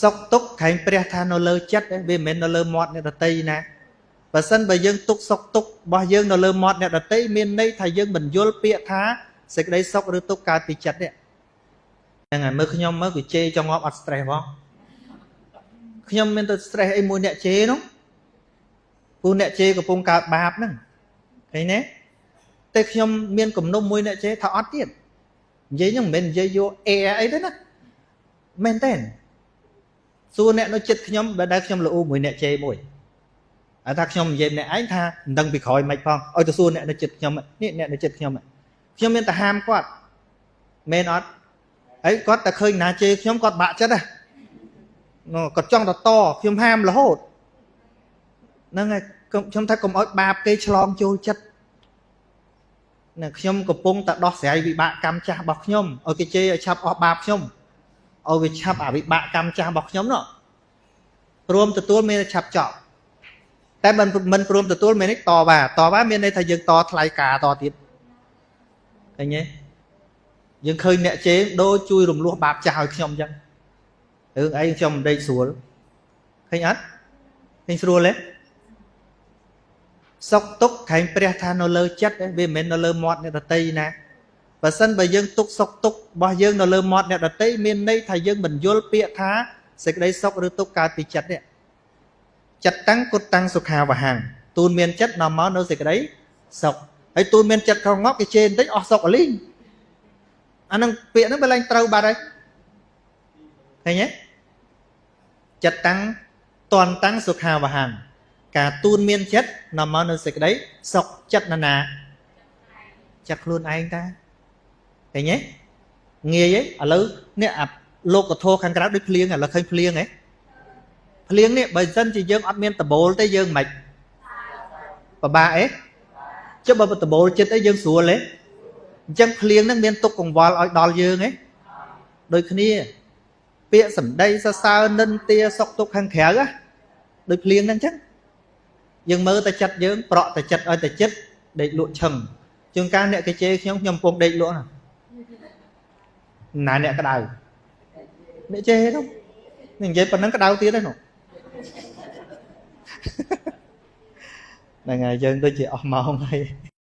សុខទុក្ខក្រែងព្រះថានៅលើចិត្តវាមិនមែននៅលើមាត់អ្នកដទៃណាបើសិនបើយើងទុកសុខទុក្ខរបស់យើងនៅលើមាត់អ្នកដទៃមានន័យថាយើងមិនយល់ពាក្យថាសេចក្តីសុខឬទុក្ខកើតពីចិត្តនេះហ្នឹងហើយមើលខ្ញុំមើលគឺជេរចង់ងាប់អត់ stress ផងខ្ញុំមានទៅ stress អីមួយអ្នកជេរនោះព្រោះអ្នកជេរកំពុងកើតបាបហ្នឹងឃើញទេតែខ្ញុំមានគំនុំមួយអ្នកជេរថាអត់ទៀតនិយាយហ្នឹងមិនមែននិយាយយកអែអីទេណាមែនទេសួរអ្នកនៅចិត្តខ្ញុំបើដែលខ្ញុំល្អូមួយអ្នកជេរមួយហើយថាខ្ញុំនិយាយម្នាក់ឯងថាមិនដឹងពីក្រោយមិនផងឲ្យទៅសួរអ្នកនៅចិត្តខ្ញុំនេះអ្នកនៅចិត្តខ្ញុំខ្ញុំមានតែហាមគាត់មែនអត់ហើយគាត់តែឃើញណាជេរខ្ញុំគាត់បាក់ចិត្តហ៎គាត់ចង់តតខ្ញុំហាមរហូតហ្នឹងហើយខ្ញុំថាកុំឲ្យបាបគេឆ្លងចូលចិត្តណាខ្ញុំកំពុងតែដោះស្រាយវិបាកកម្មចាស់របស់ខ្ញុំឲ្យគេជេរឲ្យឆាប់អស់បាបខ្ញុំឲ្យវាឆាប់អាវិបាកកម្មចាស់របស់ខ្ញុំនោះព្រមទទួលមានឆាប់ចប់តែមិនព្រមទទួលមានន័យតវ៉ាតវ៉ាមានន័យថាយើងតថ្លៃការតទៀតឃើញទេយើងឃើញអ្នកជេរដូចជួយរំលោះបាបចាស់ឲ្យខ្ញុំអញ្ចឹងរឿងអីខ្ញុំមិនដេកស្រួលឃើញអត់ឃើញស្រួលទេសុខទុក្ខក្រែងព្រះថានៅលើចិត្តវាមិនមែននៅលើមាត់អ្នកដទៃណាបើសិនបើយើងទុកសុខទុក្ខរបស់យើងនៅលើមាត់អ្នកដទៃមានន័យថាយើងមិនយល់ពាក្យថាសេចក្តីសុខឬទុក្ខកើតពីចិត្តនេះចិត្តតាំងគុតតាំងសុខាវហੰទូនមានចិត្តនាំមកនៅសេចក្តីសុខហើយទូនមានចិត្តក្នុងងាប់គេជេរបន្តិចអស់សុខអលីងអានឹងពាក្យហ្នឹងវាឡើងត្រូវបាត់ហើយឃើញទេចិត្តតាំងតន់តាំងសុខាវហੰការទូនមានចិត្តនាំមកនៅសេចក្តីសុខចិត្តណាណាចិត្តខ្លួនឯងតាឃើញទេងាយទេឥឡូវនេះអាលោកធម៌ខាងក្រៅដូចភ្លៀងឥឡូវឃើញភ្លៀងហ៎ភ្លៀងនេះបើមិនជាយើងអត់មានដបូលទេយើងមិនពិបាកអីចុះបើដបូលចិត្តអីយើងស្រួលទេអញ្ចឹងភ្លៀងហ្នឹងមានទុកកង្វល់ឲ្យដល់យើងទេដូចគ្នាពាក្យសម្ដីសរសើរនិន្ទាសុខទុក្ខខាងក្រៅណាដូចភ្លៀងហ្នឹងអញ្ចឹងយើងមើលតែចិត្តយើងប្រក់តែចិត្តឲ្យតែចិត្តដេកលក់ឈឹងជួនកាលអ្នកគេជេរខ្ញុំខ្ញុំកំពុងដេកលក់ណាណាអ្នកក្តៅអ្នកជេរនោះនិយាយប៉ុណ្ណឹងក្តៅទៀតទេនោះហ្នឹងហើយយើងដូចជាអស់ម៉ោងហើយ។